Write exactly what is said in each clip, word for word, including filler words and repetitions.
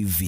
V.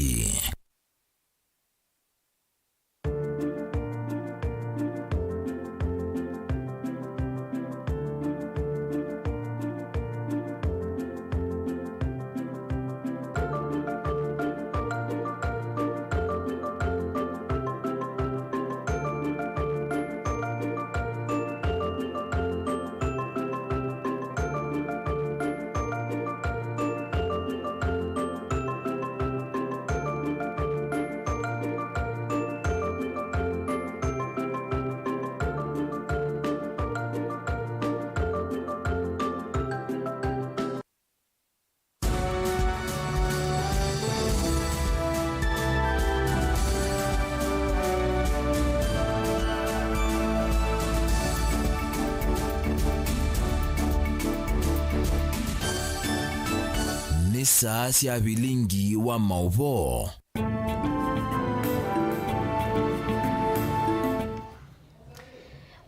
Nĩ saa sya vilingi wa maũvoo.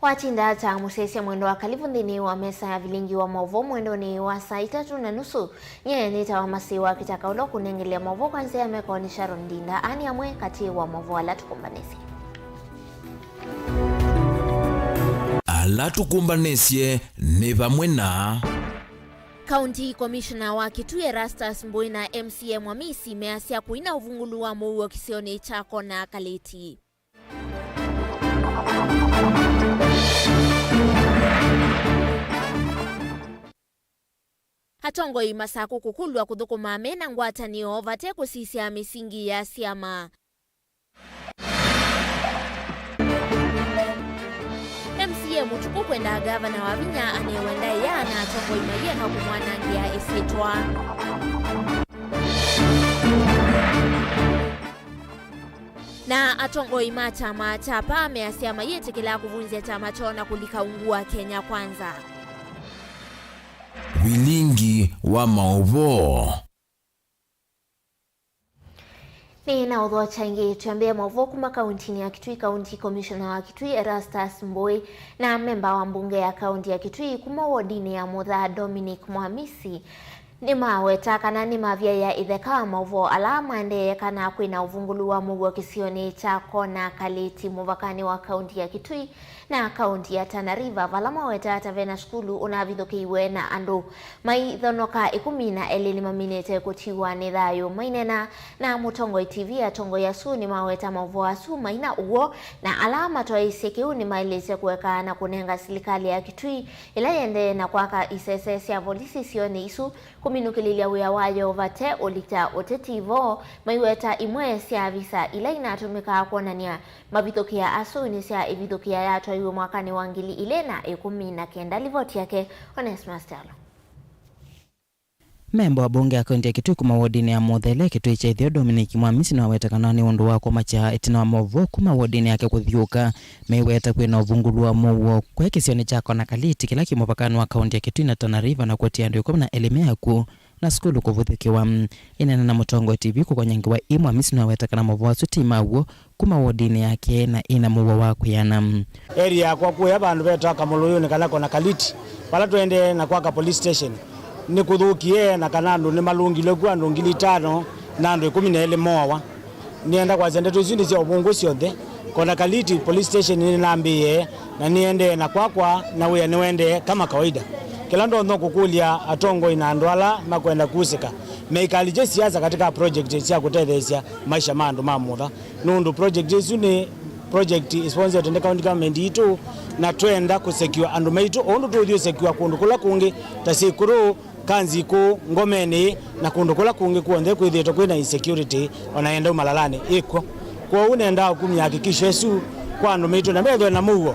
Watinda ata mũsyaĩĩsya mwendo wa kalivu nthĩnĩ wa mesa ya vilingi wa maũvoo mwendonĩ wa saa itatũ na nusu? Nyie nĩtawa Masi wa Kitaka ũla ũkũnengelea maũvoo kwa nzĩa ya meko nĩ Sharon Ndinda. Ani amwe katĩ wa maũvoo ala tũkũmbanĩsye. Ala tũkũmbanĩsye nĩ vamwe na County Commissioner wa Kitui Erastus Mbui na M C A Mwamisi measya kũina ũvungũlu wa mũuo kĩsionĩ kya Kona Kalĩti. Atongoi Masakũ kũkũlw'a kũthũkũma me na ngwatanĩo vate kũsisya mĩsingi ya syama. M C A Mũtukũ kwenda ngavana Wavinya anewe ndaĩa na atongoi mayĩeka kũmwanangĩa ĩsyĩtwa. Na atongoi ma kyama kya PAA measya mayĩtĩkĩla kũvunzya kyama kyoo na kũlika ungu wa Kenya Kwanza. Vilingi wa maũvoo. Nĩ na ũthokya ĩngĩ, twĩambĩe maũvoo kuma kauntinĩ ya Kitui. County Commissioner wa Kitui Erastus Mbui na memba wa mbunge ya kaunti ya Kitui kuma wodinĩ ya Mutha Dominic Mwamisi nĩmaweta kana nĩmavyaĩa ĩtheka maũvoo ala maendee kana kwĩna ũvungũlu wa mũuo kĩsionĩ kya Kona Kalĩti mũvakanĩ wa kaunti ya Kitui na kaunti ya Tana River, vala maweta ata vena sukulu ũnavithũkĩiwe na andũ maithonoka ĩkũmi na elĩ nĩmaminĩte kũtiwa nĩ thayũ. Mainena na Mũtongoi T V, atongoi asu nĩmaweta maũvoo asu maina ũw'o, na ala matwaĩĩsye kĩu nĩmaĩlĩte kũeka na kũnenga silikalĩ ya Kitui ĩla yendee na kwaka isese sya volisi sionĩ isu kũminũkĩlĩlya wĩa wayo vate ũlikya ũteti vo, maiweta imwe sya visa ila inatũmĩkaa kwonany'a mavithũkĩa asu nĩ sya ĩvithũkĩa yatwaiwe mwakanĩ wa ngili ilĩ na ĩkũmi na kenda. Livoti yake Onesmus Kyalo. Memba wa mbunge ya kaunti ya Kitui kuma wodinĩ ya Mũthele, Kitui kya Ĩtheo, Dominic Mwamisi nĩwaweta kana nĩ ũndũ wa kũmakya ĩtina wa maũvoo kuma wodinĩ yake kũthiũũka meweta kwĩna ũvungũlu wa mũuo kwe kĩsionĩ kya Kona Kalĩti kĩla kĩ mũvakanĩ wa kaunti ya Kitui na Tana River na kũtia andũ ĩkũmi na elĩ me akw'ũ na sukulu kũvũthĩkĩwa. Ĩneena na Mũtongoi T V kũkonya ngewa ii, Mwamisi nĩwaweta kana maũvoo asu ti ma w'o kuma wodinĩ yake na ĩna mũuo wa kwĩana. Area yakwa kũya vandũ vetawa Kamũlũyũnĩ kana Kona Kaliti, vala tũendee na kwaka police station, nĩkũthũkie na kana andũ nĩmalũngilwe kw'o andũ ngili itano na andũ ĩkũmi na elĩ mooawa. Nĩenda kwasya ndeto isu nĩ sya ũvũngũ syonthe. Kona Kaliti police station nĩnambĩĩe na nĩendee na kwakwa na wĩa nĩwendee kama kawaida. Kĩla ndonya kũkũlya atongoi na andũ ala makwenda kuusĩka meikalĩkye siasa katika project sya kũtetheesya maisha ma andũ ma Mutha. Nũndũ project ĩsu nĩ project ĩsponsetwe nĩ county government yitũ, na twenda kũsekiwa andũ maitũ o ũndũ tũũthiĩ ũsekiwa kũndũ kũla kũngĩ ta Sikuru, Kanzikũ, Ngomenĩ, na kũndũ kũla kũngĩ kw'onthe kwĩthĩĩtwe kwĩ na insecurity, o na enda Malalanĩ ĩkw'o. Kwoou nendaa kumya hakikisho ĩsu kwa andũ maitũ na methwe na mũuo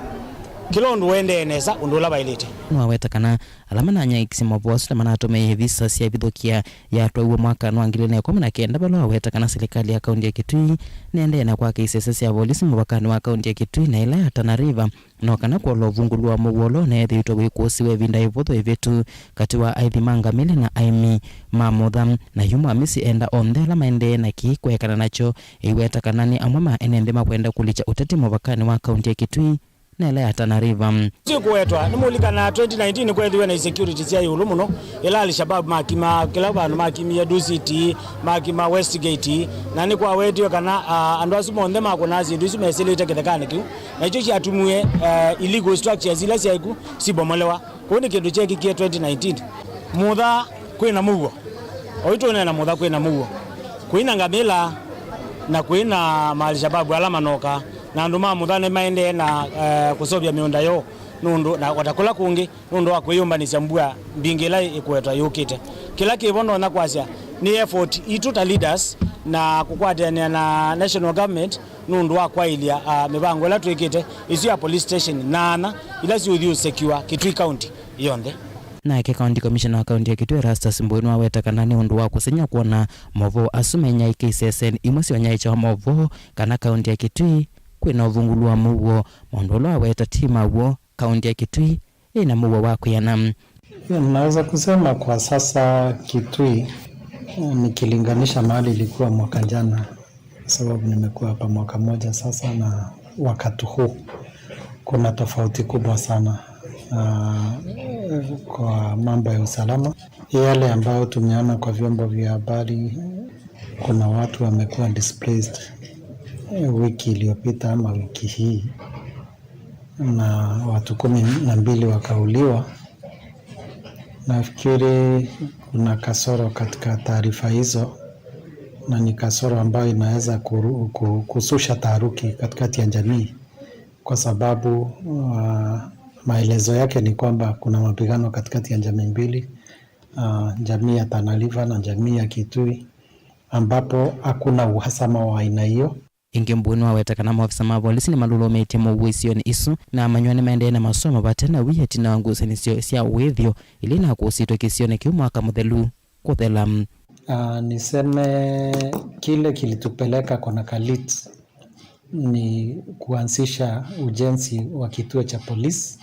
kĩla ũndũ ũendee nesa ũndũ ũla vaĩlĩte. Nĩwaweta kana ala mananyaĩĩkisye maũvoo asu na manatũmĩie visa sya ĩvithũkĩa yatwaiwe mwakanĩ wa ngili ilĩ na ĩkũmi na kenda, vala waweta kana silikalĩ ya kaunti ya Kitui nĩendee na kwaka isese sya volisi mũvakanĩ wa kaunti ya Kitui na ĩla ya Tana River, no kana kũola ũvungũlu wa mũuo ũla ũneethĩĩtwe wĩkũsĩwe ĩvinda ĩvũthũ ĩvĩtu katĩ wa aithi ma ngamĩle na aĩmi ma Mutha. Na yu Mwamisi enda onthe ala maendee na kĩĩ kũekana nakyo, eiweta kana nĩ amwe ma ene nthĩ makwenda kũlikya ũteti mũvakanĩ wa kaunti ya Kitui na ĩla ya Tana River. Syĩkũwetwa, nĩmũlikanaa twenty nineteen nĩkweethiwe na insecurity sya ĩũlũ mũno, ĩla Al-Shabab makima kĩla vandũ, makimie Dusit, makima Westgate, na nĩkwawetiwe kana, ah, andũ asu monthe makũnaa syĩndũ isu mesĩlĩte kĩthekanĩ kĩu, na ikyo syatumiwe, eh, illegal structures ila syaĩ ku sibomolewa. Kũu nĩ kĩndũ kyeekĩkie twenty nineteen. Mutha kwĩna mũuo. Oyu tũneena Mutha kwĩna mũuo. Kwĩna ngamĩla na kwĩna ma Al-Shababu ala manoka. Na andũ ma Mutha nĩmaendee na, eh, kũseũvya mĩũnda yoo nũndũ, na o ta kũla kũngĩ, nũndũ wa kwĩyũmbanĩsya mbua mbingĩ ĩla ĩkũetwa yũkĩte. Kĩla kĩvo ndonya kwasya nĩ effort itũ ta leaders na kũkwatĩanĩa na national government nũndũ wa kwaĩlya, ah, mĩvango ĩla twĩkĩte, ĩsu ya police station nyaanya ila siũthiĩ ũsekiwa Kitui County yonthe. Nake County Commissioner wa kaunti ya Kitui, Erastus Mbũi, nĩwaweta kana nĩ ũndũ wa kũsengy'a kwona movoo asu menyaĩĩkĩte isesenĩ imwe syonyaĩĩkya movoo kana kaunti ya Kitui kwĩna ũvungũlu wa mũuo, maũndũ ala waweta ti ma w'o. Kaunti ya Kitui ĩna mũuo wa kwĩana. Naweza kusema kwa sasa Kitui, nikilinganisha mahali ilikuwa mwaka jana, kwa sababu nimekuwa hapa mwaka mmoja sasa, na wakati huu kuna tofauti kubwa sana, ah, kwa mambo ya usalama. Yale ambayo tumeona kwa vyombo vya habari, kuna watu wamekuwa displaced, eh, wiki iliyopita ama wiki hii, na watu kumi na mbili wakauliwa. Nafikiri kuna kasoro katika taarifa hizo, na ni kasoro ambayo inaweza kuru-, ku-, kususha taharuki katikati ya jamii, kwa sababu, uh, maelezo yake ni kwamba kuna mapigano katikati ya jamii mbili, uh, jamii ya Tana River na jamii ya Kitui, ambapo hakuna uhasama wa aina hiyo. Ĩngĩ, Mbũi nĩwaweta kana maofisa ma volisi nĩmalũlũmĩtye mũuo isionĩ isu, na amanyĩw'a nĩmaendee na masomo vate na wia ĩtina wa ngusanĩsyo sya ũĩthyo ila inakũsĩtwe kĩsionĩ kĩu mwaka mũthelu kũthela. Ah, niseme kile kilitupeleka Konakalit ni kuanzisha ujenzi wa kituo cha polisi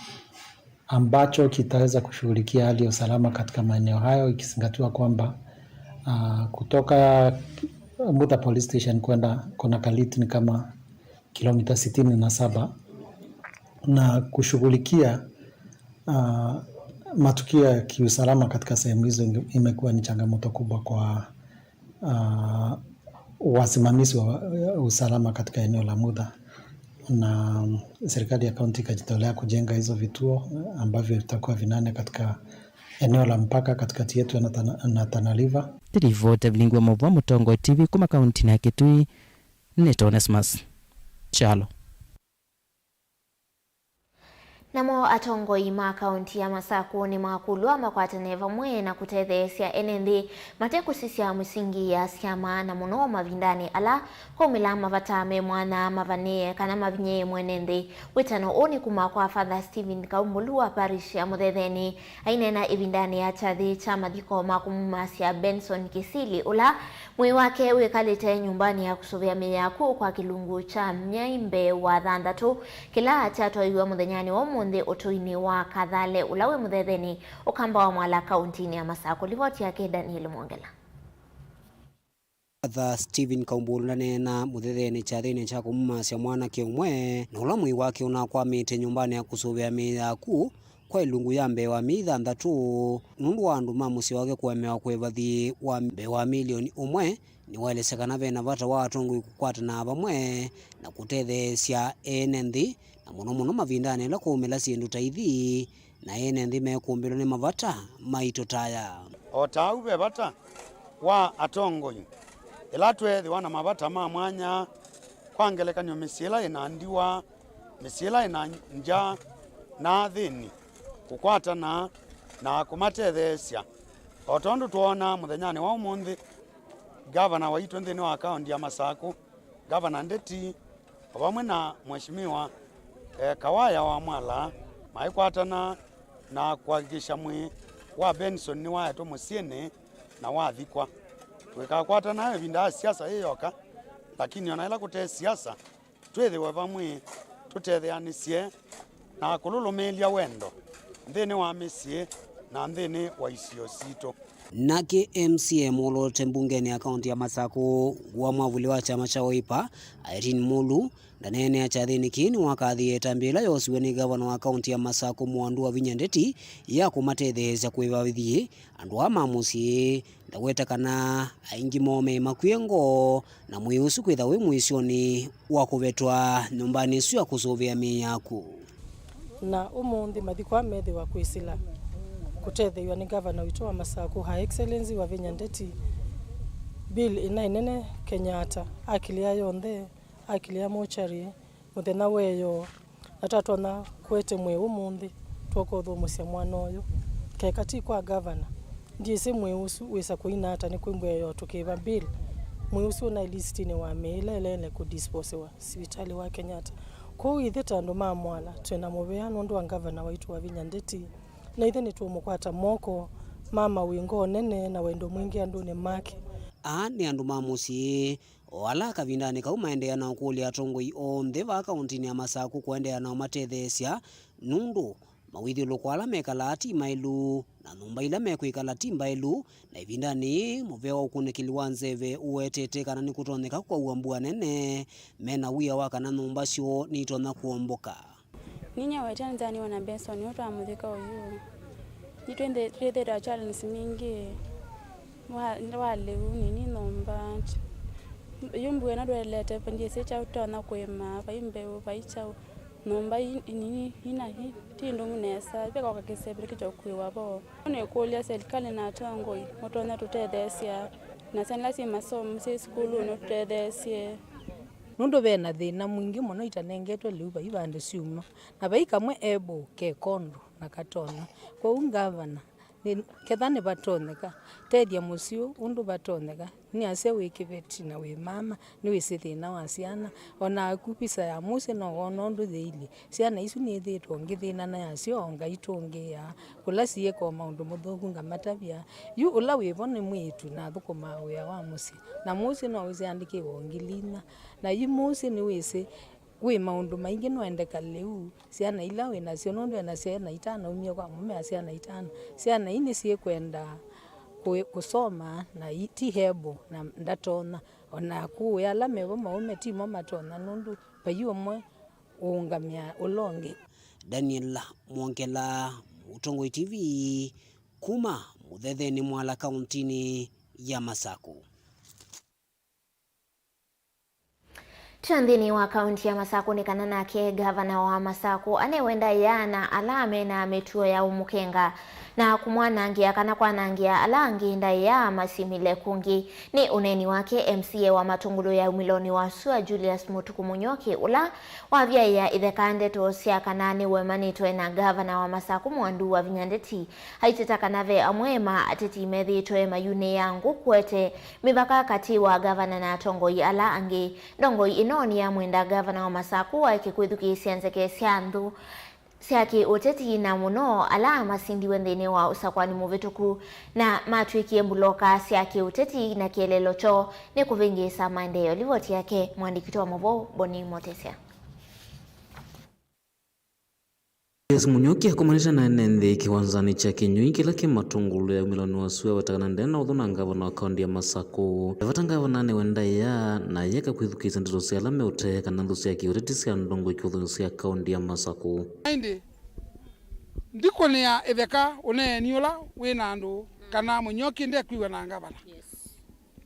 ambacho kitaweza kushughulikia hali ya usalama katika maeneo hayo, ikizingatiwa kwamba, ah, kutoka Mutha Police Station kwenda Konakalit ni kama kilomita sitini na saba, na kushughulikia, ah, matukio ya kiusalama katika sehemu hizo inge-, imekuwa ni changamoto kubwa kwa ah, wasimamizi wa, eh, usalama katika eneo la Mutha, na serikali ya kaunti ikajitolea kujenga hizo vituo, eh, ambavyo vitakuwa vinane katika eneo la mpaka katikati yetu na Tana, na Tana River. Nĩ rivoti ya Vilingi wa Mauvoo Mũtongoi T V kuma kaunti ya Kitui, nĩ Onesmus Kyalo. Namo atongoi ma kaunti ya Masaku nĩmakũlw'a makwatane vamwe na kũtetheesya ene nthĩ mate kũsisya mĩsingi ya syama, na mũno mavindanĩ ala kwaumĩla mavata me mwanya mavanĩe kana mavinyĩe mwene nthĩ. Wĩtano ũũ nĩ kuma kwa Father Stephen Kaumbũlu wa parish ya Mũthetheni, aineena ĩvindanĩ ya kyathĩ kya mathiko ma kũmumasya Benson Kĩsili, ũla mwĩĩ wake wĩkalĩte nyũmbanĩ ya kũsũvĩa mĩĩ ya akw'ũ kwa kĩlungu kya myei mbee wa thanthatũ, kĩla kyatwaiwe mũthenyanĩ wa ũmũnthĩ ũtũinĩ wa Kathale, ũla wĩ Mũthetheni, Ũkamba wa Mwala, kauntinĩ ya Masakũ. Livoti yake Daniel Mwongela. Father Stephen Kaumbũlu ndaneena Mũthetheni kyathĩnĩ kya kũmumasya mwanake ũmwe, na ũla mwĩĩ wake ũnakwamĩte nyũmbanĩ ya kũsũvĩa mĩĩ ya akw'ũ kwa ĩlungu ya mbee wa myei thanthatũ, nũndũ wa andũ ma mũsyĩ wake kũemewa kũĩva thiĩ wa mbee wa milioni ũmwe. Nĩwaelesya kana ve na vata wa atongoi kũkwatanaa vamwe na kũtetheesya ene nthĩ, na mũno mũno mavindanĩ ala kwaumĩla syĩndũ ta ithi, na ene nthĩ mekũmbĩlwa nĩ mavata maito ta aya. O ta ũu ve vata wa atongoi ĩla tweethĩwa na mavata ma mwanya, kwa ngelekany'o, mĩsyĩ ĩla ĩna ndiwa, mĩsyĩ ĩla ĩna ngya na athĩni, kũkwatana na kũmatetheesya. O tondũ twoona mũthenyanĩ wa ũmũnthĩ, ngavana waitũ nthĩnĩ wa kaũnti ya Masakũ, Ngavana Ndeti, o vamwe na Mheshimiwa, eh, Kawaya wa Mwala, maikwatana na kũhakikisha mwĩĩ wa Benson nĩwaetwe mũsyĩnĩ na wathikwa. Tũikakwatana ĩvinda ya siasa yĩ yoka, lakini ona ĩla kũte siasa, twĩthĩwe vamwe, tũtetheanĩsye na kũlũlũmĩĩlya wendo nthĩnĩ wa mĩsyĩ na nthĩnĩ wa isio sitũ. Nake M C A mwoloote mbungenĩ ya kaũntĩ ya Masakũ, ngũa mwavuli wa kyama kya Wiper, Irene Mulu, ndaneenea kyathĩnĩ kĩĩ nĩwakathĩĩe ĩtambya yĩla yoosiwe nĩ ngavana wa kaũntĩ ya Masakũ, Mwandu Wavinya Ndeti, ya kũmatetheesya kũĩva vithi andũ aa ma mũsyĩ. Ndaweta kana aingĩ moo me makw'ĩe ngoo, na mwĩĩ ũsu kwĩtha wĩ mũisyonĩ wa kũvetwa nyũmbanĩ ĩsu ya kũsũvĩa mĩĩ yaku. Na ũmũnthĩ mathiko aa methĩwa kwĩsĩla kũtetheew'a nĩ ngavana witũ wa Masakũ, Her Excellency Wavinya Ndeti. Bill ĩna ĩnene Kenyatta akilĩa yonthe, akilĩa mochari mũthenya wa ĩyoo, na twatonya kũete mwĩĩ ũmũnthĩ, twoka ũthũmũsya mwana ũyũ. Keka ti kwa ngavana, ndyĩsĩ mwĩĩ ũsu wĩsa kũina ata, nĩkwĩmbwa ĩyoo tũkĩva bill. Mwĩĩ ũsu ũnaĩ listinĩ wa mĩĩ ĩla ĩleele kũdisposiwa sivitalĩ wa Kenyatta. Kwoou ithyĩ ta andũ ma Mwala, twĩ na mũvea nũndũ wa ngavana waitũ Wavinya Ndeti, na ithyĩ nĩtũũmũkwata moko. Mama wĩ ngoo nene na wendo mwingĩ andũnĩ make. Aa nĩ andũ ma mũsyĩ, o ala kavindanĩ kau maendeea na ũkũlya atongoi onthe vaa kaũntĩnĩ ya Masakũ kũendeea na ũmatetheesya, nũndũ mawĩthyũlũko ala mekalaa ti maĩlu, na nyũmba ila mekwĩkala ti mbaĩlu, na ĩvindanĩ yĩĩ mũvea wa ũkunĩkĩli wa nzeve ũwetete kana nĩkũtonyeka kwaua mbua nene, me na wia wa kana nyũmba syoo nitonya kũomboka. Ninyie wetya nzaniwe na Benson ũũ twa mũthika ũyu. Nitwĩthĩtwa challenge mingĩ wa, wa lĩu nini nyũmba. Yu mbua ĩno ndwelete, ndyĩsĩ kyaũ tũtonya kũĩma, vai mbeũ, vai kyaũ. Nyũmba i, i nini, ina, i, ti ndũmu nesa, vekoka kĩseve kĩkya ũkuĩwa vo. Nĩkũlya serikali na atongoi, mũtonya tũtetheesya, na syana ila syĩ masomo, syĩ sukulu, nũtũtetheesye. Nũndũ ve na thĩna mwingĩ mũno itanengetwe lĩu vai vandũ syuma, na vai kamwe able ke kondo na katonya. Kwoou ngavana, nĩ, ketha nĩvatonyeka, tethya mũsyĩ ũũ ũndũ vatonyeka. Nĩasya wĩ kĩveti na wĩ mama, nĩwĩsĩ thĩna wa syana. O naku visa ya mũsyĩ no wona ũndũ yĩilyĩ. Syana isu nĩthĩĩtwe ngĩthĩna nasyo, o Ngai tũngĩĩaa. Kũla siĩka o maũndũ mũthũku ngamatavya. Yu ũla wĩ vo nĩ mwĩĩtu na athũkũmaa wĩa wa mũsyĩ, na mũsyĩ no wĩsĩ andĩkĩwe o ngili inya. Na yu mũsyĩ nĩwĩsĩ wĩ maũndũ maingĩ noendeka lĩu. Syana ila wĩ nasyo, nũndũ ena syana itano, umie kwa mũme a syana itano. Syana ii nĩsyĩkwenda kũ-, kũsoma na i-, ti able na ndatonya. O naku wĩ ala mevo maũme ti mo matonya, nũndũ vai ũmwe ũũngamĩa ũla ũngĩ. Daniel Mwongela, Mũtongoi T V, kuma Mũthethenĩ Mwala, kaũntĩnĩ ya Masakũ. Tũya nthĩnĩ wa kaũntĩ ya Masakũ nĩ kana nake ngavana wa Masakũ anewe ndaĩa na ala me na mĩtuo ya ũmũkenga na kũmwanangĩa kana kwanangĩa ala angĩ ndaĩa masimĩle kũngĩ. Nĩ ũneeni wake M C A wa Matũngũlũ ya Umĩlonĩ wa Sua Julius Mũtukũ Mũnyoki, ũla wavyaĩa itheka ndeto sya kana nĩwemanĩtwe na ngavana wa Masakũ Mwandu Wavinya Ndeti. Aiteta kana ve amwe ma ateti methĩĩtwe mayunĩĩa ngũ kũete mĩvaka katĩ wa ngavana na atongoi ala angĩ. Ndongoi ĩno nĩyamwenda ngavana wa Masakũ aeke kwĩthukĩĩsya nzeke sya nthũ sya kĩ-ũteti, na mũno ala masindiwe nthĩnĩ wa ũsakũani mũvĩtũku na matw'ĩkie mbuloka sya kĩ-ũteti, na kĩeleelo kyoo nĩ kũvĩngĩĩsa maendeeo. Livoti yake mwandĩki witũ wa maũvoo Boni Motesya. Julius Mũnyoki akomanĩte na ene nthĩ kĩwanzanĩ kya Kĩnyũi kĩla kĩ Matũngũlũ ya Umĩlonĩ wa Sua, awetawa na ndena ũthũ na ngavana wa kaũntĩ ya Masakũ. Ve vata ngavana anewe ndaĩa na ayeka kwĩthukĩĩsya ndeto sya ala meũtee kana nthũ sya kĩũteti sya ndongoi kĩũthũnĩ sya kaũntĩ ya Masakũ. Ĩndĩ ndikũnĩa ĩtheka ũneeni ũla wĩ na andũ kana Mũnyoki ndekwĩw'a na ngavana. Yes.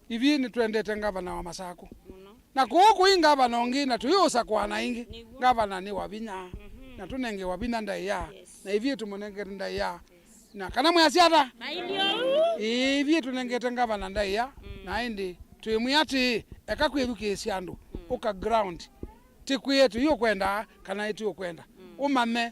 Ithyĩ nĩtwendete ngavana wa Masakũ. Mũno. Na kũu kũi ngavana ũngĩ, na tũyĩũsakũana ĩngĩ. Nĩw'o. Ngavana nĩ Wavinya. Mhm. Na tũnengewa Wavinya ndaĩa. Yes. Na ithyĩ tũmũnengete ndaĩa. Yes. Na kana mwĩasya ata? Mailio. Ĩĩ, ithyĩ tũnengete ngavana ndaĩa. Mm. Na ĩndĩ twĩmwĩa atĩĩ, eka kwĩthukĩĩsya andũ. Mm. Ũka ground. Tĩkwĩe tũyĩũkwenda kana ĩtĩũkwenda. Mm. Ũmanye.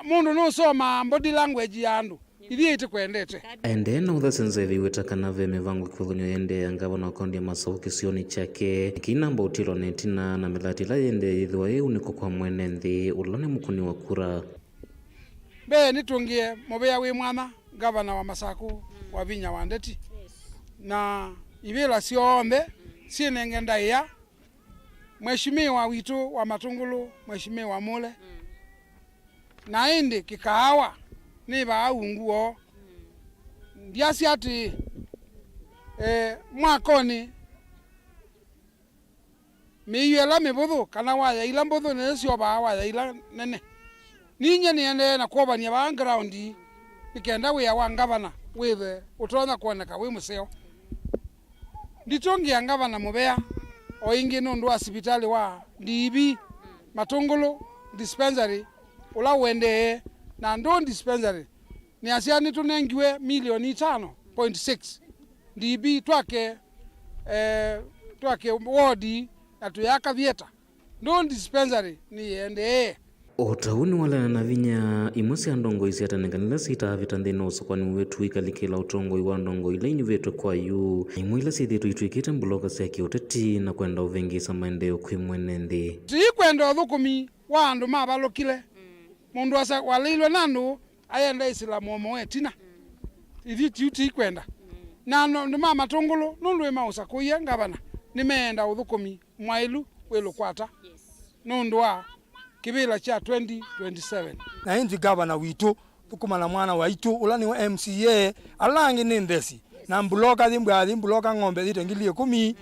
Mũndũ nũsomaa body language ya andũ. Ithyĩ ĩtĩkwendete. Aendee na ũthasya nzeve iweta kana ve mĩvango kĩvathũkany'o yĩendee ya ngavana wa kaũntĩ ya Masakũ kĩsionĩ kyake. Kĩinamba ũtilwa na ĩtina na mĩlatĩ ĩla yĩendee yĩthĩwa yĩ ũnĩko kwa mwene nthĩ, ũla nĩ mũkũni wa kura. Mbee nĩtũngĩe mũvea wĩ mwanya ngavana wa Masakũ, Wavinya wa Ndeti, na ivĩla syonthe syĩnenge ndaĩa Mheshimiwa witũ wa Matũngũlũ, Mheshimiwa Mule. Mm. Na ĩndĩ kĩkaawa nĩ vaa ungu woo. Mm. Ndyasya atĩĩ, e, mwakonĩ, mĩio ĩla mĩvũthũ, kana waya ila mbũthũ nĩsyovaa waya ila nene. Ninyie nĩendee na kwovany'a vaa ground nĩ kenda wĩa wa ngavana wĩthwe ũtonya kwoneka wĩ mũseo. Nditũngĩa ngavana mũvea o ĩngĩ nũndũ wa sivitalĩ wa D E B, Matũngũlũ dispensary, ũla ũendee, na Ndũũ dispensary. Nĩasya nĩtũnengiwe milioni itano point six D B twake, eh, twake wodi na tũyaka thieta. Ndũũ dispensary nĩyĩendee. O ta ũu nĩwaleana na vinya imwe sya ndongoi sya tene kana ila sitavĩta nthĩnĩ wa ũsakũani wetu ikalikĩla ũtongoi wa ndongoi ila inyuvĩtwe kwa yu, na imwe ila syĩthĩĩtwe itw'ĩkĩte mbuloka sya kĩũteti na kwenda ũvĩngĩĩsa maendeeo kwĩ mwene nthĩ. Tũikwenda ũthũkũmi wa andũ mavalũkile. Mũndũ asa waleilwe na andũ ayenda ĩsĩla mũomo wa ĩtina. Ithyĩ tiu tũikwenda. Na no- andũ ma Matũngũlũ nũndũ nĩmaũsakũie ngavana, nĩmeenda ũthũkũmi mwaĩlu wĩ lũkwata nũndũ wa kĩvĩla kya twenty twenty-seven. Na ĩndĩ ngavana witũ, thũkũma na mwana waitũ, ũla nĩwe M C A, ala angĩ nĩ nthesi. Na mbuloka yĩ mbwa, yĩ mbuloka ng'ombe yĩte ngili ĩkũmi,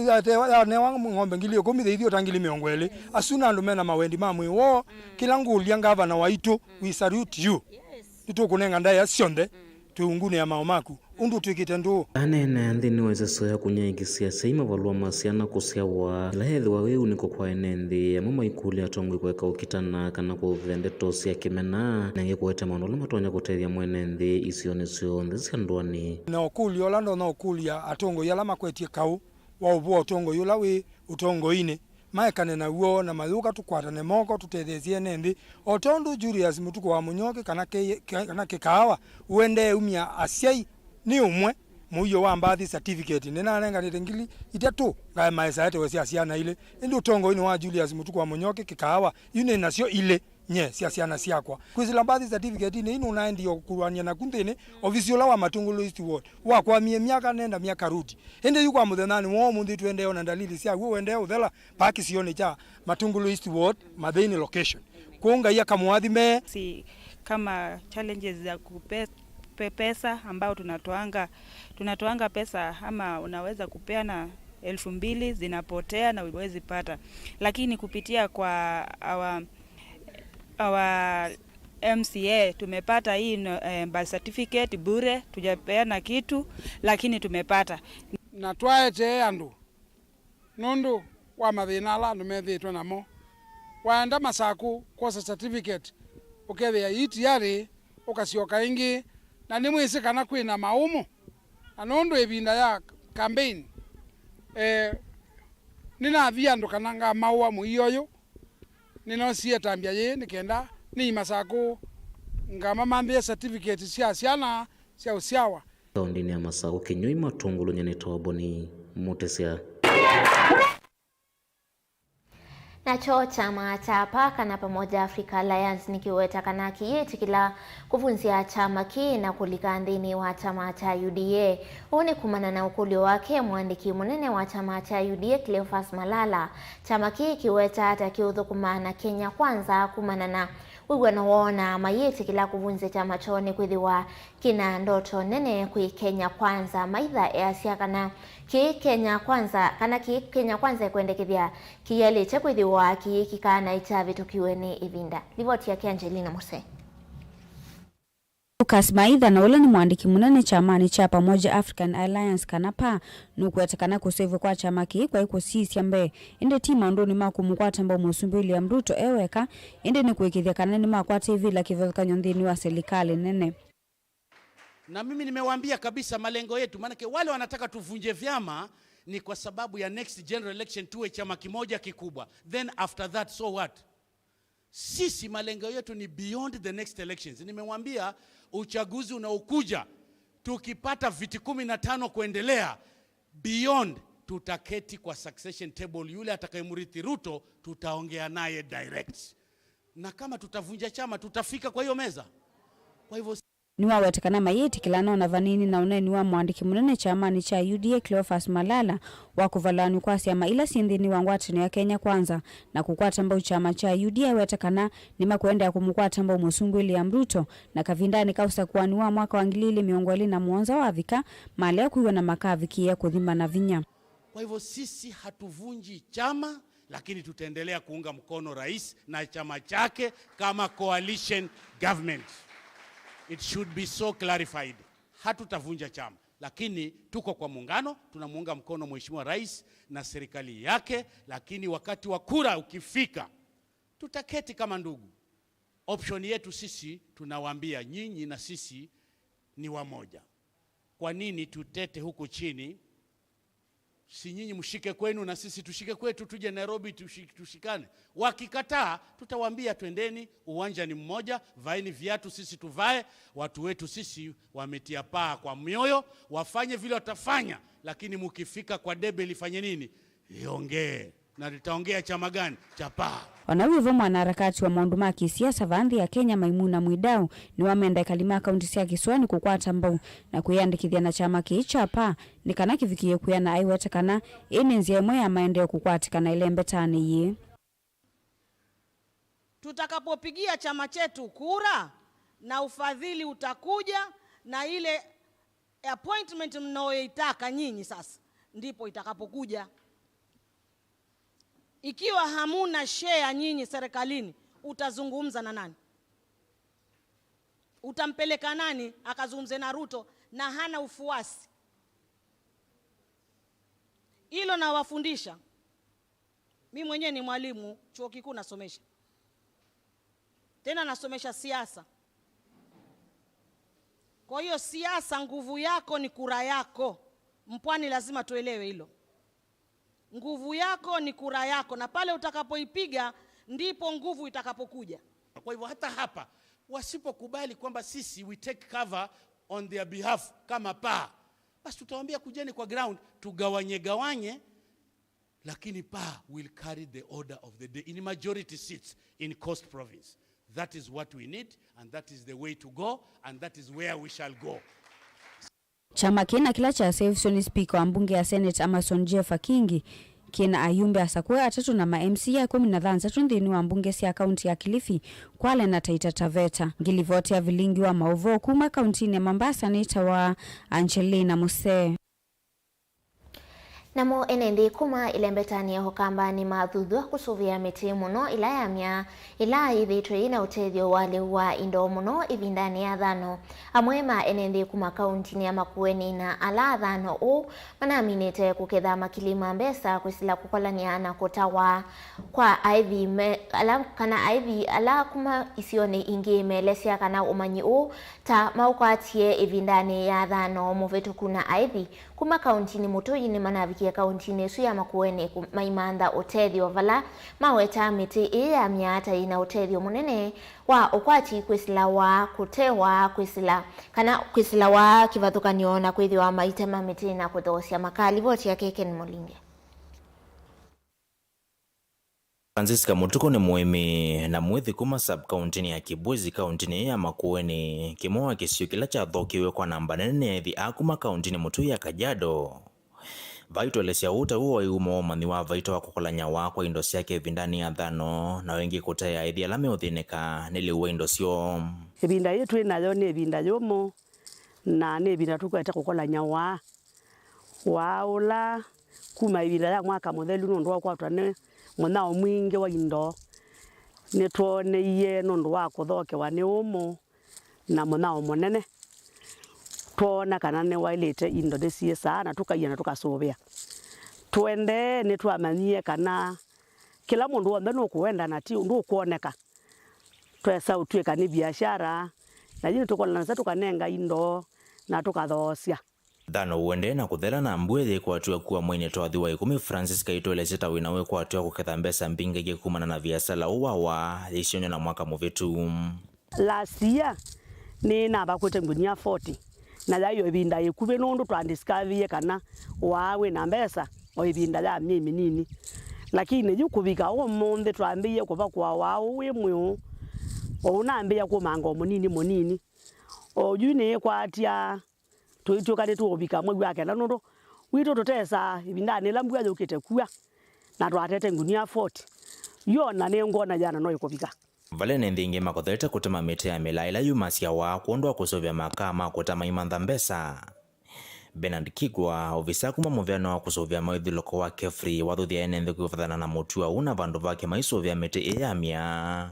yatewa, yanewa ng'ombe ngili ĩkũmi, thĩithiũta ngili mĩongo ĩlĩ. Asu nĩ andũ mena mawendi ma mwĩĩ woo. Kĩla ngũlya ngavana waitũ, we salute you. Nĩtũkũnenga ndaĩa syonthe twĩ ungunĩ ya maũ maku, ũndũ ũtw'ĩkĩte ndũũ. Aneenea nthĩnĩ wa ĩseso ya kũnyaĩĩkĩsya asyai mavalũa ma syana kũsyawa, ĩla yethĩwa wĩ unĩko kwa ene nthĩ, amwe maikũlya atongoi kũeka ũkitana kana kũthũthya ndeto sya kĩmena, na angĩ kũete maũndũ ala matonya kũtethya mwene nthĩ isionĩ syonthe sya ndũanĩ. Na ũkũlyo ũla ndonya ũkũlya atongoi ala makwetye kaũ wa ũvoo ũtongoi ũla wĩ ũtongoinĩ, maekane naw'o na mayũka tũkwatane moko tũtetheesye ene nthĩ, o tondũ Julius Mũtuku wa Mũnyoki kana kĩ-, kĩ-, kana Kĩkaawa ũendee umya asyai nĩ ũmwe mũio wa birth certificate. Nĩnanenganĩte ngili itatũ ngae maesa etewe sya syana ilĩ, ĩndĩ ũtongoinĩ wa Julius Mũtuku wa Mũnyoki Kĩkaawa, yu nĩ nasyo ilĩ. Nye sya syana syakwa. Kwĩsĩla birth certificate-inĩ ĩno ũnaendie kũkũlwany'a naku nthĩnĩ ovisi ũla wa Matũngũlũ East Ward. Wakwamie myaka nenda myaka rudi. Ĩndĩ yu kwa mũthenyanĩ wa ũmũnthĩ tũendee ona ndalili sya w'o ũendee ũthela vaa kĩsionĩ kya Matũngũlũ East Ward, Mathĩnĩ location. Kwoou Ngai akamũathime. Si kama challenges za kupe-, pe-, pesa ambao tunatoanga, tunatoanga pesa ama unaweza kupeana elfu mbili zinapotea na huwezi pata. Lakini kupitia kwa our our M C A tumepata hii no, eh, birth certificate bure, tujapeana kitu lakini tumepata. Na twaetee andũ nũndũ wa mathĩna ala andũ methĩĩtwe namo. Waenda Masakũ kwosa certificate, ũkethĩa ii tayarĩ, ũkasyoka ĩngĩ, na nĩmwĩsĩ kana kwĩna maũmũ. Na nũndũ ĩvinda ya campaign, eh, nĩnathi andũ kana ngamaũa mũio ũyũ, nĩnosie ĩtambya yĩĩ nĩ kenda nĩi Masakũ ngamamanthĩe certificate sya syana sya ũsyawa. Kaũndĩnĩ ya Masakũ, Kĩnyũi, Matũngũlũ, nyie nĩtawa Boni Mũtĩsya. Nakyo kyama kya APA kana Pamoja Africa Alliance nĩkĩweta kana kĩyĩtĩkĩla kũvunzya kyama kĩĩ na kũlika nthĩnĩ wa kyama kya U D A. Ũu nĩ kumana na ũkũlyo wake mũandĩki mũnene wa kyama kya U D A Cleophas Malala. Kyama kĩĩ kĩweta ata kĩũthũkũma na Kenya Kwanza kumana na wĩw'ano woo na mayĩtĩkĩla kũvunzya kyama kyoo nĩkwĩthĩwa kĩna ndoto nene kwĩ Kenya Kwanza. Maitha easya kana kĩĩ Kenya Kwanza, kana kĩĩ Kenya Kwanza ĩkwendekethya kĩyaĩlĩte kwĩthĩwa kĩĩ kĩkaana ĩkyavĩtũkiwe nĩ ĩvinda. Livoti yake Angelina Mose. Lucas Maitha, na ũla nĩ mũandĩki mũnene kyamanĩ kya Pamoja African Alliance, kana PAA, nũkwete kana kũseũvw'a kwa kyama kĩĩ kwaĩ kũsisya mbee, ĩndĩ ti maũndũnĩ ma kũmũkwata mbau Mũsumbĩ William Ruto e weka, ĩndĩ nĩ kũĩkĩĩthya kana nĩmakwata ĩvĩla kĩvathũkany'o nthĩnĩ wa silikalĩ nene. Na mimi nimewaambia kabisa malengo yetu, maanake wale wanataka tuvunje vyama ni kwa sababu ya next general election tuwe chama kimoja kikubwa. Then after that, so what? Sisi malengo yetu ni beyond the next elections. Nimewaambia uchaguzi unaokuja, tukipata viti kumi na tano kuendelea, beyond, tutaketi kwa succession table. Yule atakayemrithi Ruto, tutaongea naye direct. Na kama tutavunja chama, tutafika kwa hiyo meza? Kwa hivyo Nĩwaweta kana mayĩtĩkĩlana o na vanini na ũneeni wa mũandĩki mũnene kyamanĩ kya U D A Cleophas Malala wa kũvalũanw'a kwa syama ila syĩ nthĩnĩ wa ngwatanĩo ya Kenya Kwanza na kũkwata mbau kyama kya U D A. Aweta kana nĩmakũendeea kũmũkwata mbau Mũsumbĩ William Ruto, na kavindanĩ ka ũsakũani wa mwaka wa ngili ilĩ mĩongo ĩlĩ na mũonza wavika, malea kwĩw'a na makavikĩĩa kũthimana vinya. Kwa hivyo sisi hatuvunji chama, lakini tutaendelea kuunga mkono rais na chama chake kama coalition government. It should be so clarified. Hatutavunja chama, lakini tuko kwa muungano, tunamuunga mkono Mheshimiwa Rais na serikali yake, lakini wakati wa kura ukifika, tutaketi kama ndugu. Option yetu sisi, tunawaambia nyinyi na sisi ni wamoja. Kwa nini tutete huku chini? Si nyinyi mshike kwenu na sisi tushike kwetu, tuje Nairobi tushi-, tushikane? Wakikataa, tutawaambia, "Twendeni, uwanja ni mmoja, vaeni viatu, sisi tuvae." Watu wetu sisi wametia paa kwa mioyo, wafanye vile watafanya, lakini mukifika kwa debe lifanye nini? Liongee. Na litaongea chama gani? Cha paa. O na wĩ vo, mwanaharakati wa maũndũ ma kĩsiasa vaa nthĩ ya Kenya, Maimuna Mwidau, nĩwamenda ekali ma kaunti sya kĩsũanĩ kũkwata mbau na kwĩyandĩkĩthya na kyama kĩĩ kya paa nĩ kana kĩvikĩĩe kwĩana, aiweta kana ĩĩ nĩ nzĩa ĩmwe ya maendeeo kũkwatĩkana ĩlembetanĩ yĩĩ. Tutakapopigia chama chetu kura na ufadhili utakuja na ile appointment mnayoitaka nyinyi sasa, ndipo itakapokuja. Ikiwa hamuna share nyinyi serikalini, utazungumza na nani? Utampeleka nani akazungumze na Ruto na hana ufuasi? Hilo nawafundisha. Mi mwenyewe ni mwalimu chuo kikuu nasomesha. Tena nasomesha siasa. Kwa hiyo siasa, nguvu yako ni kura yako. Mpwani lazima tuelewe hilo. Nguvu yako ni kura yako, na pale utakapoipiga ndipo nguvu itakapokuja. Kwa hivyo hata hapa wasipokubali kwamba sisi we take cover on their behalf kama paa, basi tutawaambia, "Kujeni kwa ground, tugawanye gawanye, lakini paa will carry the order of the day in majority seats in Coast Province." That is what we need, and that is the way to go, and that is where we shall go. Kyama kĩna kĩla kyasevĩsw'e nĩ spika wa mbunge ya Senate Amason Jeffa Kingi kĩna ayumbe asakũe atatũ na ma M C A ĩkũmi na thanthatũ nthĩnĩ wa mbunge sya kaunti ya Kilifi, Kwale na Taita Taveta. Ngilivoti ya vilingi wa maũvoo kuma kauntinĩ ya Mombasa nĩtawa Angelina Musee. Namo ene nthĩ kuma ĩlembetanĩ ya Ũkamba nĩmathuthw'a kũsũvĩa mĩtĩ mũno ĩla ya myaa, ĩla yĩthĩĩtwe yĩna ũtethyo wa lĩu wa indo mũno ĩvindanĩ ya thano. Amwe ma ene nthĩ kuma kauntinĩ ya Makueni na ala athano ũũ manaminĩte kũketha makili ma mbesa kwĩsĩla kũkolany'a na kũtawa kwa aĩthi me-, ala, kana aĩthi ala kuma isionĩ ingĩ meelesya kana ũmanyi ũũ ta maũkwatie ĩvindanĩ ya thano mũvĩtũku na aĩthi kuma kauntinĩ mũtũi nĩmanavikie kauntinĩ ĩsu ya Makueni kũ-, maimantha ũtethyo vala maweta mĩtĩ ĩĩ ya myaa ta yĩna ũtethyo mũnene wa ũkwati kwĩsĩla waa, kũte waa, kwĩsĩla, kana kwĩsĩla waa kĩvathũkany'o na kwĩthĩwa maitema mĩtĩ na kũthoosya. Makalivoti yake Ken Molinge. Francisca Mũtukũ nĩ mũĩmi na mwĩthi kuma sub-kauntinĩ ya Kibwezi, kauntinĩ ya Makueni, kĩmwe wa kĩsio kĩla kyathokĩwe kwa namba nene nĩ aĩthi aa kuma kauntinĩ mũtũi ya Kajiado. Vaitũelesya ũũ ta w'o waĩ umo wa ũmanyi wa Vaitũ wa kũkolany'a waa kwa indo syake ĩvindanĩ ya thano, na ĩngĩ kũtea aĩthi ala meũthĩnĩka nĩ lĩu wa indo syoo. Ĩvinda yĩĩ twĩ nayo nĩ ĩvinda yũmũ, na nĩ ĩvinda tũkwete kũkolany'a waa. Waa ũla kuma ĩvinda ya mwaka mũthelu nũndũ wa ũkwatwa nĩ mũnyao mwingĩ wa indo, nĩtwoneie nũndũ wa kũthokewa nĩ ũmũ na mũnyao mũnene. Twoona kana nĩwaĩlĩte indo nĩsyĩsaa na tũkaia na tũkasũvĩa. Tũendee nĩtwamanyie kana kĩla mũndũ w'onthe nũkũwenda na ti ũndũ ũkwoneka. Twesa ũtw'ĩka nĩ viashara, na yu nĩtũkolanasya tũkanenga indo na tũkathoosya. Thano ũendee na kũthela na mbua yĩkwatw'a kua mweinĩ twathi wa ĩkũmi, Francisca aitũelesya ta wĩna wĩkwatyo wa kũketha mbesa mbingĩ ingĩ kumana na viasala ũũ wa waa yĩisyonyw'a na mwaka mũvĩtu. Last year nĩnavakwĩte ngunia forty, na yaĩ o ĩvinda ĩkuvĩ nũndũ twandiscovie kana waa wĩna mbesa o ĩvinda ya myei mĩnini. Lakini yu kũvika ũmũnthĩ twambĩĩe kũvakũa waa ũũ wĩ mweũ, o ũnambĩĩa kũmanga o mũnini mũnini. O yu nĩĩkwatya tũitw'ĩka nĩtũũvika mwei wa kenda, nũndũ witũ tũtesaa ĩvindanĩ ĩla mbua yũkĩte kua, na twatete ngunia forty. Yo na nĩngwona yĩana no ĩkũvika. Vale nĩ nthĩ ingĩ makothete kũtema mĩtĩ ya mĩlaa ĩla yumasyawa kwondũ wa kũsũvĩa makaa ma kũta maimantha mbesa. Bernard Kigwa, ovisa kuma mũvĩano wa kũsũvĩa mawĩthyũlũko wa KEFRI, wathuthya ene nthĩ kwĩvathana na mũtuo ũu na vandũ vake maisũvĩa mĩtĩ ĩĩ ya mĩaa,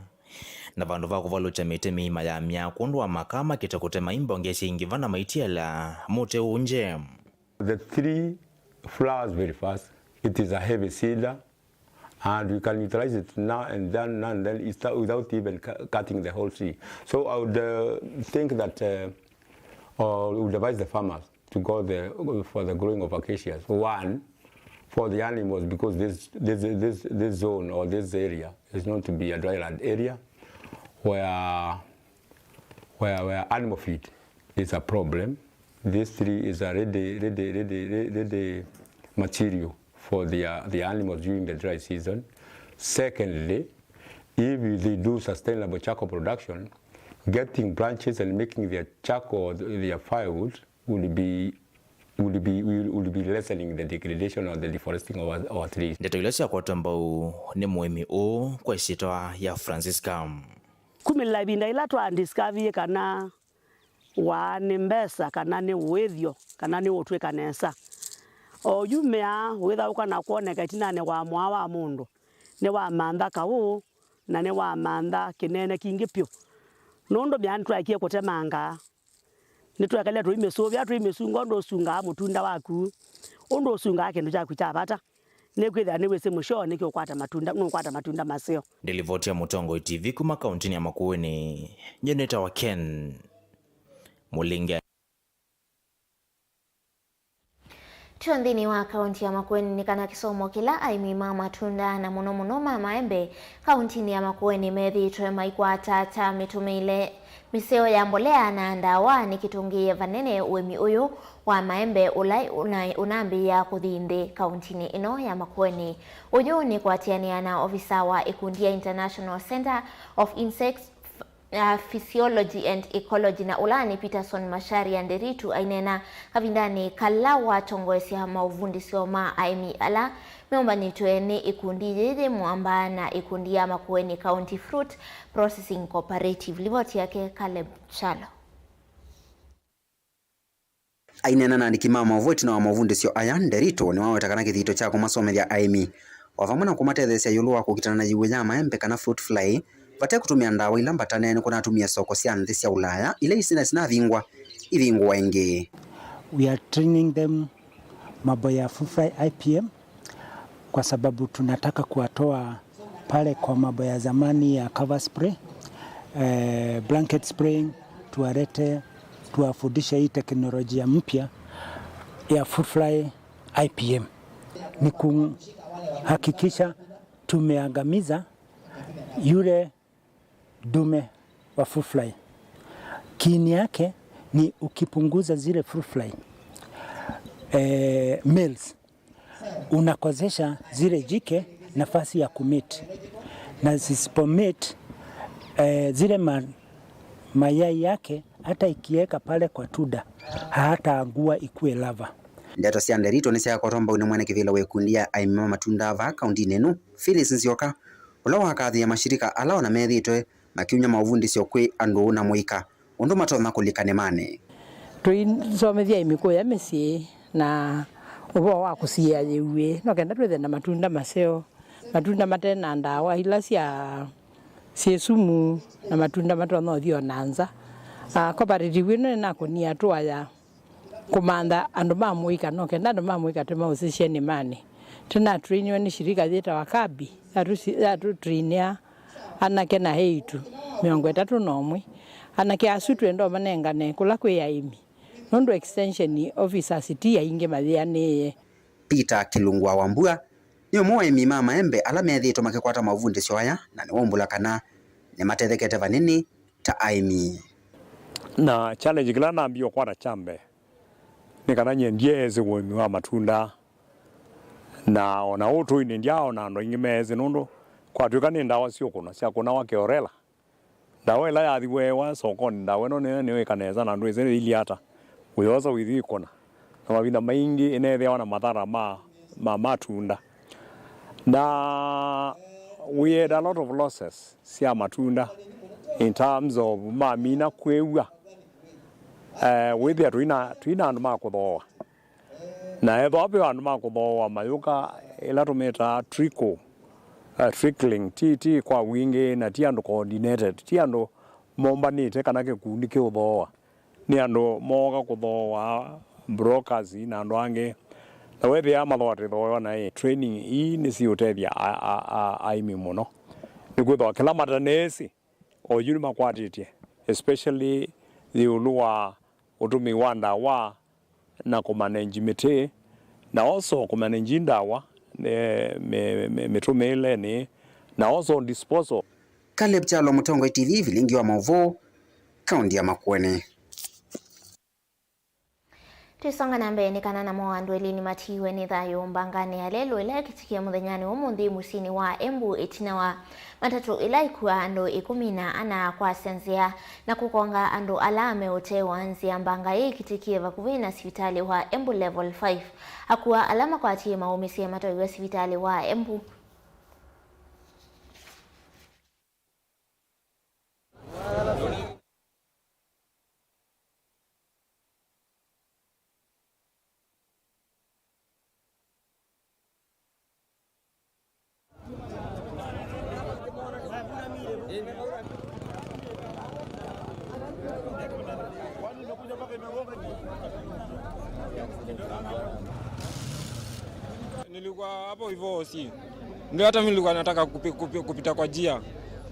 na vandũ va kũvalũkya mĩtĩ mĩima ya mĩaa kwondũ wa makaa makĩte kũtema imbonge syĩ ingĩ vana maitiela mũtĩ ũũ nje. The tree flowers very fast. It is a heavy cedar, and we can utilize it now and then, now and then, it's without even cu-, cutting the whole tree. So I would, uh, think that, uh, or would advise the farmers to go the, for the growing of acacias. One, for the animals, because this, this, this, this zone or this area is known to be a dryland area where, where, where animal feed is a problem. This tree is a ready, ready, ready, re-, ready material for their, their animals during the dry season. Secondly, if they do sustainable charcoal production, getting branches and making their charcoal, their firewood, would be, would be, will, would be lessening the degradation or the deforesting of our, our trees. Ndeto ila syakwatwa mbau nĩ mũĩmi ũũ kwa ĩsyĩtwa ya Francisca. Kumĩlĩla ĩvinda ĩla twa discover kana waa nĩ mbesa, kana nĩ ũĩthyo, kana nĩ ũtw'ĩka nesa. O yu mĩaa wĩthaũka na kwoneka ĩtinanĩ wa mwaa wa mũndũ, nĩwamantha kaũ, na nĩwamantha kĩnene kingĩ pyũ. Nũndũ mĩaa nĩtwaekie kũtemanga, nĩtwekalile tũimĩsũvĩa, tũimĩsunga ũndũ ũsungaa mũtunda waku, ũndũ ũsungaa kĩndũ kyaku kya vata. Nĩkwĩthĩa nĩwĩsĩ mũsyo nĩkĩ ũkwata matunda, nũkwata matunda maseo. Ndĩ livoti ya Mũtongoi T V kuma kauntinĩ ya Makueni, nyie nĩtawa Ken Mũlinge. Tyo nthĩnĩ wa kaunti ya Makueni nĩ kana kĩsomo kĩla aĩmi ma matunda na mũno mũno ma maembe kauntinĩ ya Makueni methĩĩtwe maikwata ta mĩtũmĩĩle mĩseo ya mbolea na ndawa nĩkĩtũngĩĩe vanene ũĩmi ũyũ wa maembe ũla ũna-, ũnambĩĩa kũthi nthĩ kauntinĩ ĩno ya Makueni. Ũyũ nĩ kũatĩanĩa na ovisa wa ĩkundi ya International Centre of Insects, uh, Physiology and Ecology, na ũla nĩ Peterson Macharia Nderitu aineena kavindanĩ kala watongoesya maũvundĩsyo ma aĩmi ala meũmbanĩtw'e nĩ ĩkundi yĩĩ yĩ mwamba na ĩkundi ya Makueni County Fruit Processing Cooperative. Livoti yake Caleb Chalo. Aineena na andĩki ma maũvoo ĩtina wa maũvundĩsyo aya, Nderitu nĩwaweta kana kĩthito kya kũmasomethya aĩmi, o vamwe na kũmatetheesya ĩũlũ wa kũkitana na yĩw'ũ ya maembe kana fruit fly, vate kũtũmĩa ndawa ila mbatanene nĩkũnatumie soko sya nthĩ sya Ulaya ila isina sinavingwa, ivingũwa ĩngĩ. We are training them mambo ya fruit fly I P M kwa sababu tunataka kuwatoa pale kwa mambo ya zamani ya cover spray, eh, blanket spraying, tuwalete, tuwafundishe hii teknolojia mpya ya fruit fly I P M. Ni kuhakikisha tumeangamiza yule dume wa fruit fly. Kiini yake ni ukipunguza zile fruit fly, eh, males, unakosesha zile jike nafasi ya kumate, na zisipomate, eh, zile ma-, mayai yake hata ikiweka pale kwa tunda, hataangua ikue larva. Ndeto sya Nderitu nĩsyakwatwa mbau nĩ mwene kĩvĩla wa ĩkundi ya aĩmi ma matunda vaa kauntinĩ ĩno, Phyllis Nzioka, ũla wakathĩĩa mashirika ala ona methĩĩtwe makiumya maũvundĩsyo kwĩ andũ na mũika ũndũ matonya kũlika nĩmanĩ. Tũisomethya aĩmi kũya mĩsyĩ na ũvoo wa kũsiĩĩa yĩw'ĩ, no kenda twĩthĩe na matunda maseo, matunda mate na ndawa ila sya, syĩ sumu, na matunda matonya ũthi o na nza. Ah, cooperative ĩno nĩnakũnie atũa ya kũmantha andũ ma mũika, no kenda andũ ma mũika tũmausisye nĩmanĩ. Tũnatrainiwe nĩ shirika yĩtawa Kabi, yatũsi-, yatũtrainĩa anake na eĩtu mĩongo ĩtatũ na ũmwe. Anake asu twenda ũmanengane kũla kwĩ aĩmi, nũndũ extension officers ti aingĩ mayĩanĩĩe. Peter Kĩlungu wa Wambua nĩ ũmwe wa aĩmi ma maembe ala methĩĩtwe makĩkwata maũvundĩsyo aya, na nĩwaumbũla kana nĩmatethekete vanini ta aĩmi. Na challenge kĩla nambie ũkwata kya mbee nĩ kana nyie ndyeesĩ ũĩmi wa matunda, na ona ũtũinĩ ndyaaona andũ aingĩ meesĩ, nũndũ kwatw'ĩka nĩ ndawa syũkũna, syakũnawa kĩorela, Ndawa ĩla yathi weewa sokonĩ, ndawa ĩno nĩyo nĩyo ĩka nesa na andũ ĩsĩ ĩilye ata ũyosa wĩthi ĩkũna. Na mavinda maingĩ ĩneethĩawa na mathara ma, ma matunda. Na we had a lot of losses sya matunda in terms of mamina kwĩw'a. Eh, wĩthĩa twĩna, twĩna andũ ma kũthooa. Na ethĩwa ve andũ ma kũthooa mayũka, ĩla tũmĩtaa trickle, eh, trickling, ti, ti kwa wingĩ na ti andũ coordinated, ti andũ mombanĩte kana kĩkundi kĩũthooa. Nĩ andũ mooka kũthooa, brokers na andũ angĩ. Na wethĩa mathooa tũthooa na ĩ, training ii nĩsiũtethya a, a, a, aĩmi mũno. Nĩkwĩthĩwa kĩla matanĩsĩ, oyu nĩmakwatĩtye, especially ĩũlũ wa ũtũmĩi wa ndawa na kũmanenji mĩtĩ, na also kũmanenji ndawa, eh, mĩ-, mĩ-, mĩtũmĩĩlenĩ, na also disposal. Caleb Kyalo, Mũtongoi T V, vilingi wa maũvoo, kaunti ya Makueni. Twĩsonga na mbee, nĩ kana namo andũ elĩ nĩmatiiwe nĩ thayũ mbanganĩ ya lelũ ĩla ĩkĩtĩkie mũthenyanĩ wa ũmũnthĩ mũsyĩnĩ wa Embu ĩtina wa matatũ ĩla ĩkua andũ ĩkũmi na ana kwasya nzĩa na kũkonga andũ ala me ũtee wa nzĩa. Mbanga ĩĩ ĩkĩtĩkie vakuvĩ na sivitalĩ wa Embu Level five. Akua ala makwatie maũmĩsye matwaiwe sivitalĩ wa Embu. Nilikuwa hapo hivyo, si ndio? Hata mimi nilikuwa nataka kupi-, kupi-, kupita kwa njia,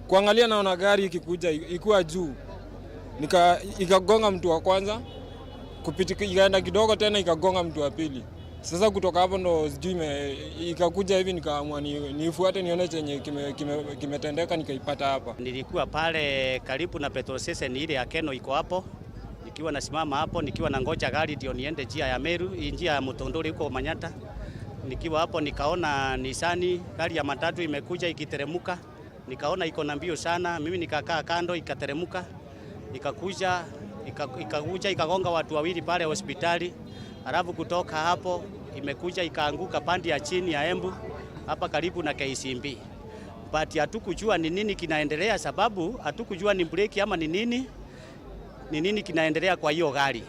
kuangalia, naona gari ikikuja i-, ikiwa juu, nika-, ikagonga mtu wa kwanza, kupiti-, ikaenda kidogo tena ikagonga mtu wa pili. Sasa kutoka hapo ndo sijui ime-, ikakuja hivi, nikaamua ni-, nifuate nione chenye kime-, kime-, kimetendeka, nikaipata hapa. Nilikuwa pale karibu na petrol station ile ya Keno iko hapo. Nikiwa nasimama hapo, nikiwa nangoja gari ndio niende njia ya Meru, hii njia ya Mutunduri huko Manyata. Nikiwa hapo nikaona Nisani, gari ya matatu imekuja ikiteremuka. Nikaona iko na mbio sana, mimi nikakaa kando, ikateremuka. Ikakuja, ika-, ikakuja ikagonga watu wawili pale hospitali. Alafu kutoka hapo imekuja ikaanguka pande ya chini ya Embu, hapa karibu na K C B. But hatukujua ni nini kinaendelea, sababu hatukujua ni breki ama ni nini, ni nini kinaendelea kwa hiyo gari.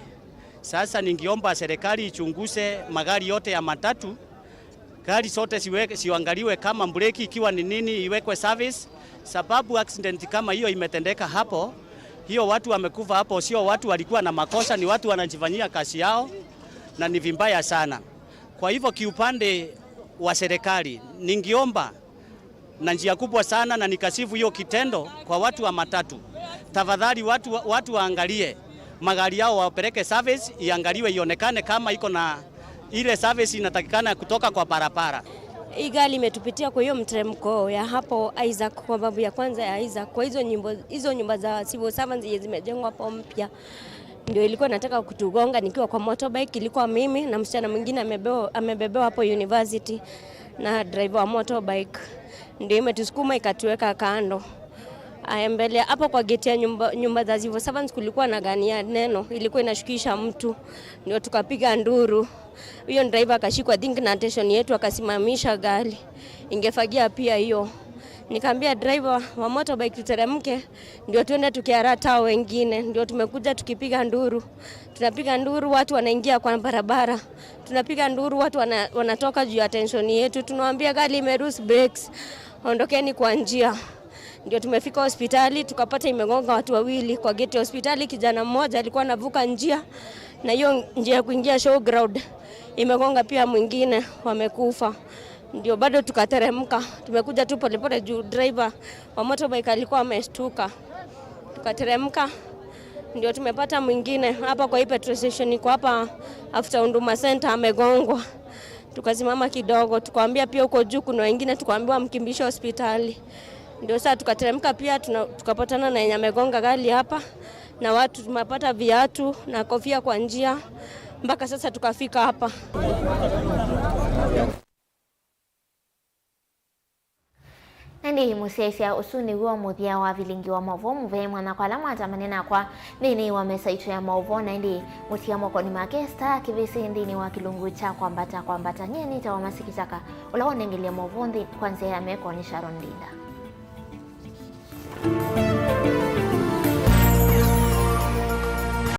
Sasa ningeomba serikali ichunguze magari yote ya matatu, gari zote ziwe-, ziangaliwe kama breki ikiwa ni nini iwekwe service, sababu accident kama hiyo imetendeka hapo, hiyo watu wamekufa hapo, sio watu walikuwa na makosa, ni watu wanajifanyia kazi yao, na ni vibaya sana. Kwa hivyo kiupande wa serikali, ningeomba na njia kubwa sana, na nikasifu hiyo kitendo kwa watu wa matatu. Tafadhali watu, watu waangalie magari yao, wapeleke service, iangaliwe, ionekane kama iko na ile service inatakikana kutoka kwa barabara. Hii gari imetupitia kwa hiyo mteremko ya hapo Isaac, kwa babu ya kwanza ya Isaac, kwa hizo nyimbo, hizo nyumba za civil servants zenye zimejengwa hapo mpya. Ndio ilikuwa inataka kutugonga nikiwa kwa motorbike, ilikuwa mimi na msichana mwingine amebewa-, amebebewa hapo university na driver wa motorbike. Ndio imetusukuma ikatuweka kando. Aya, mbele hapo kwa gate ya nyumba, nyumba za civil servants kulikuwa na gari ya Neno, ilikuwa inashukisha mtu. Ndio tukapiga nduru. Huyo driver akashikwa, I think, na attention yetu, akasimamisha gari. Ingefagia pia hiyo. Nikaambia driver wa motorbike tuteremke, ndio tuende tukiarata hao wengine. Ndio tumekuja tukipiga nduru. Tunapiga nduru, watu wanaingia kwa barabara. Tunapiga nduru, watu wana-, wanatoka juu ya attention yetu. Tunawaambia gari ime lose brakes. Ondokeni kwa njia. Ndio tumefika hospitali, tukapata imegonga watu wawili kwa gate ya hospitali. Kijana mmoja alikuwa anavuka njia, na hiyo njia ya kuingia showground imegonga pia mwingine, wamekufa. Ndio bado tukateremka, tumekuja tu polepole juu driver wa motorbike alikuwa ameshtuka. Tukateremka, ndio tumepata mwingine hapa kwa hii petrol station iko hapa after Huduma Center, amegongwa. Tukasimama kidogo, tukaambia pia huko juu kuna wengine, tukaambiwa mkimbishe hospitali. Ndio saa tukateremka pia, tuna-, tukapatana na yenye amegonga gari hapa, na watu tumepata viatu na kofia kwa njia, mpaka sasa tukafika hapa. Na ĩndĩ mũsyaĩĩsya, ũsu nĩw'o mũthya wa vilingi wa maũvoo mũvea mwanya kwa ala mwatamane nakwa nthĩnĩ wa mesa itũ ya maũvoo. Na ĩndĩ mũtia mokoni make Star Kĩvĩsĩ nthĩnĩ wa kĩlungu kya Kwambata Kwambata. Nyie nĩtawa Mercy Kĩchaka, ũla wonengelye maũvoo nthĩ kwa nzĩa ya meko nĩ Sharon Ndinda.